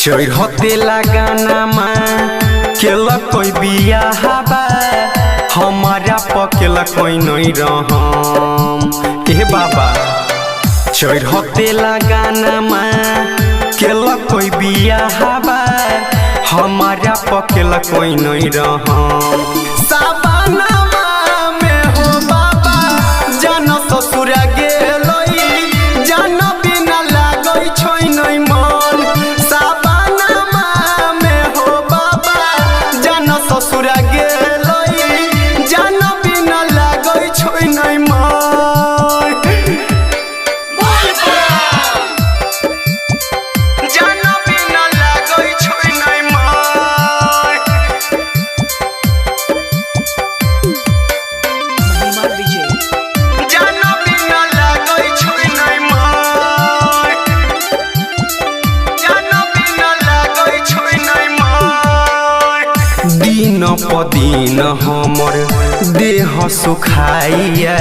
चढ़ते लगाना माँ केला कोई बियाह बा हमारा पकेला कोई नहीं रहम। ए बाबा चढ़ते लगाना माँ केला कोई बियाह बा हमारा पकेला कोई नहीं रहम। सावनमा में हो बाबा जान ससुरा गेलई जान बिना लागै छै नहीं मन। सावनमा में हो बाबा जान ससुरा गेलई जान बिना लागै छै नहीं मन। जान बिना लागै छै नहीं मन। महिमा विजय जान बिना लागै छै नहीं मन। जान बिना लागै छै नहीं मन। दिन प दिन हमर देह सुखाइए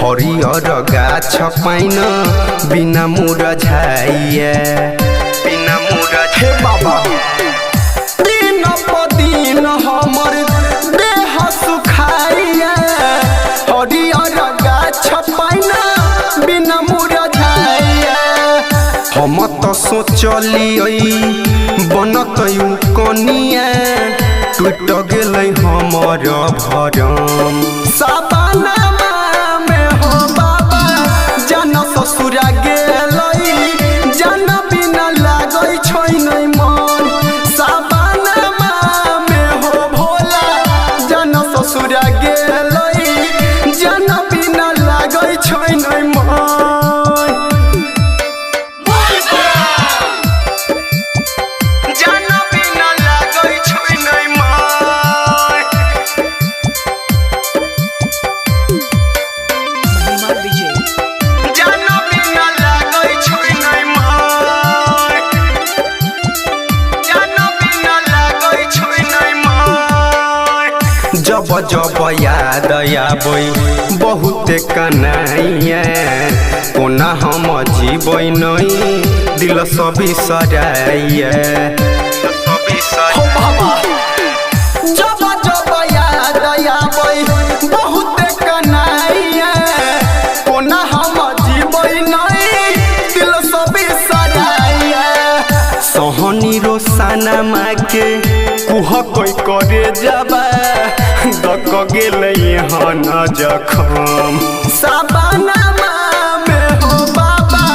हरियर गाछ पाइन बिना मुरझाइए बिना मुरझे बाबा। दिन प दिन हमर देह सुखाइए हरियर गाछ पाइन बिना मुरझाइए। हम त सोचलियै बनतै कनिया टूट गेलै हमर भरम। सावनमा में हो बाबा जान ससुरा गेलै जान बिना लागै छै नहीं मन। सावनमा में हो भोला जान ससुरा गेलै जान बिना लागै छै नहीं मन। जान बिना लागै छै नहीं मन। महिमा विजय जान बिना लागै छै नहीं मन। जान बिना लागै छै नहीं मन। जब जब याद आबै बहुते कनाइए कोना हम जीबै नहीं दिल सब बिसराइए। हो बाबा जब जब याद आबै बहुते कनाइए कोना हम जीबै नहीं दिल सब बिसराइए। सोहनी रोसाना माँ के कुह कोई करे जाबा दक गेलै हन जखम। सावनमा में हो बाबा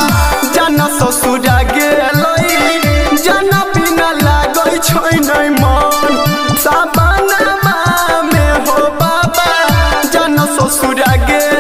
जान ससुरा गेलै जान बिना लागै छै नहीं मन। सावनमा में हो बाबा जान ससुरा गेलै।